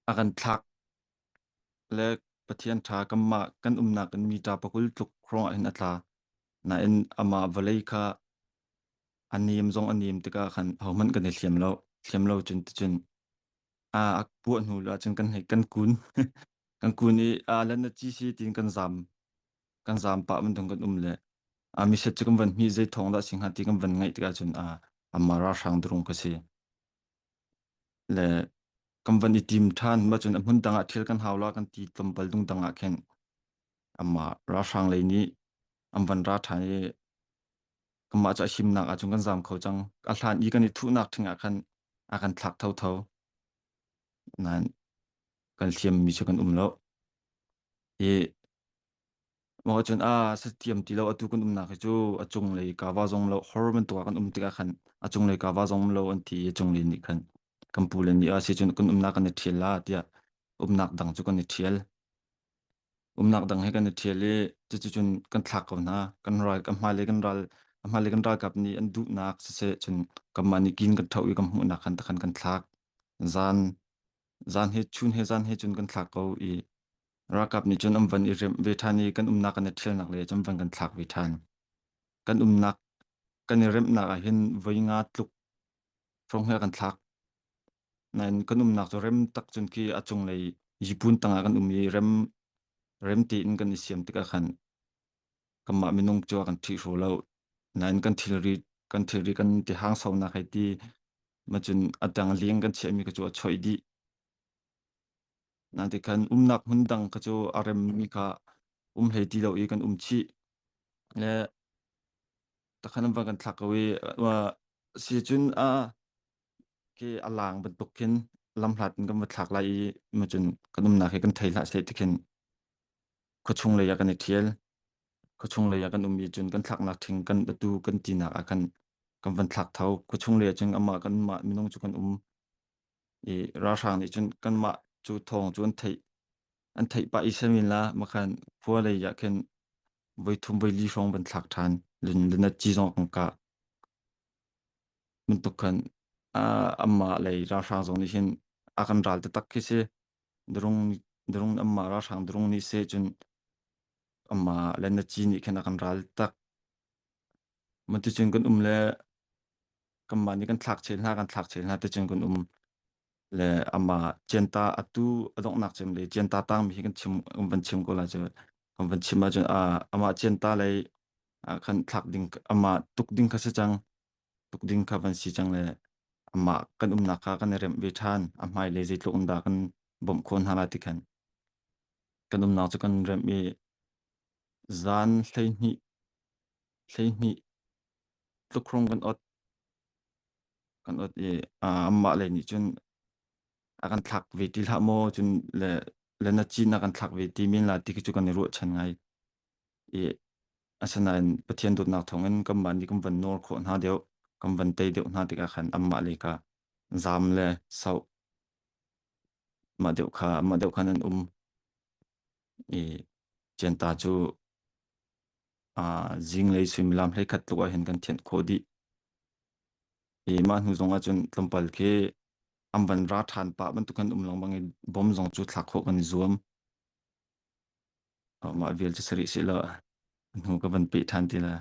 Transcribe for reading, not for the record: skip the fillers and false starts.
A kan thlak le Pathian ṭha kanmah kan umnak in mita pakul tluk hrawng ah hin a tla. Nain amah vawlei kha a nem zong a nem tikah khan ahohmanh kan i hliam lo. Hliam lo cun ticun a a puah hnu lo ahcun kan hei kan kun. Kan kun i a lan na ci si tiin kan zaam. Kan zaam pah bantuk kan um le a miset cu kan van hmi zei thawng dah si hnga ti kan van ngaih tikah cun a amah ralhrang durung ka si. Le kan van i tim ṭhan ma cun a hmun dang ah thil kan hau la kan ti tlawmpal dung dang ah khin amah ralhrang lei nih an van ra ṭhan i kanmah cu a himnak ahcun kan zaam kho cang. A hlan i kan i thuhnak ṭhing ah khan a kan thlak thotho. Nain kan hliammi cu kan um lo. I Mah cun a satiam ti lo atu kan umnak hi cu a cunglei kava zong lo hor bantuk ah kan um tikah khan a cunglei kava zong lo an ti i cunglei nih khan kan pu le nih a si cun kan umnak kan i ṭhial la tiah umnak dang cu kan i ṭhial. Umnak dang he kan i ṭhial i cuticun kan thlak ko hna. Kan ral kan hmailei kan ral hmailei kan ralkap nih an duhnak siseh cun kanmah nih kin kan ṭho i kan hmuhnak khan takhan kan thlak. Zan zan he chun he zan he cun kan thlak ko i Ralkap nih cun an van i remh ve ṭhan i kan umnak kan i ṭhialnak lei cun van kan thlak ve ṭhan. Kan umnak kan i remhnak ah hin voi nga tluk hrawng hi a kan thlak. Nain kan umnak cu rem tak cun khi a cunglei yipun tangah kan um i rem rem tein kan i siam tikah khan kanmah minung cu a kan ṭhih hraw lo. Nain kan thilri kan thilri kan tihang sonak hei ti ma cun a dang leng kan chiahmi kha cu a choih dih. Nain tikhan umnak hmun dang kha cu a remmi kha um hlei ti lo i kan um chih. Le takhan an van kan thlak ko i si cun a ke a lang bantuk khin lamhlat in kan va thlak lai i ma cun kan umnak hi kan thei hlah seh tikhin khuachung lei ah kan i ṭhial. Khuachung lei ah kan um i cun kan thlaknak ṭhing kan atu kan tinak ah khan kan van thlak tho. Khuachung lei ah cun amah kanmah minung cu kan um. I ralhrang nih cun kanmah cu thawng cu an theih an theih pah i semin la makhan khua lei ah khin voi thum voi li hrawng van thlak ṭhan lun lunat ci zong kan kah bantuk khan amah lei ralhrang zong nih hin a kan ral taktak khi si durung durung amah ralhrang durung nih se cun amah le na ci nih khin a kan ral tak Maticun kan um le kanmah nih kan thlak chel hna kan thlak chel hna ticun kan um le amah cianta atu a donghnak cem le cianta tangmi hi kan chim kan van chim ko lai cu kan van chim ahcun amah cianta lei ah khan thlak ding amah tuk ding kha si cang tuk ding kha van si cang le amah kan umnak kha kan i remh ve ṭhan a hmai le zeitluk in dah kan bawmh khawh hna lai ti khan kan umnak cu kan remh i zan 12 12 tlukhrum kan ot kan ot i amah lei nih cun a kan thlak ve ti hlah maw cun le le na cin a kan thlak ve ti men la ti khi cu kan i ruahchan ngai i asinain Pathian dawtnak thawngin kanmah nih kan van nawr khawh hna deuh kan van tei deuh hna tikah khan amah lei kha zaam le sauh mah deuh kha mah deuh khan an um i Cianta cu zinglei suimilam 11 tluk ah hin kan thianh khawh dih. I mah hnu zong ahcun tlawmpal khi an van ra ṭhan pah bantuk kan um lengmang i bom zong cu thlak khawh kan i zuam. Mah vial cu sarih sih law hnu ka van peh ṭhan ti la.